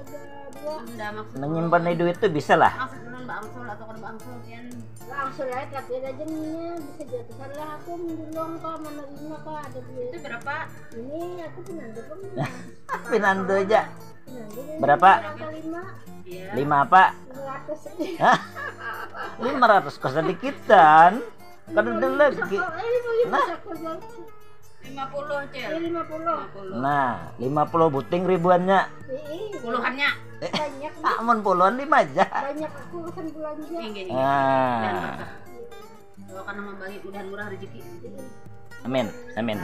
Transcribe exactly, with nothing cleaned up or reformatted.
Ada dua. Nda maksud Menyimpan duit tuh bisa lah. Maksud ulun bangsul atau kada bangsul pian? Langsung aja terakhir aja nih, bisa jatuh lah aku, mendulung kak, mana lima kak, ada duit. Itu berapa? Ini aku pinandu pun. Pinandu aja. Pinandu deh. Berapa? Angka lima, Iya. Lima apa? Lima ratus. Hah? Lima ratus kok sedikitan. Kada ada lagi. Oh, eh, ini Nah. Saku, Jal. Lima puluh, Ini Cil. Lima puluh. Lima puluh. Nah, lima puluh buting ribuannya. Ih, Puluhannya. banyak, Amun puluhan lima aja. Banyak aku urusan belanja. Tinggi, tinggi. Nah, Dan berkah. Kalau karena membagi mudahan murah rezeki. Amin, amin.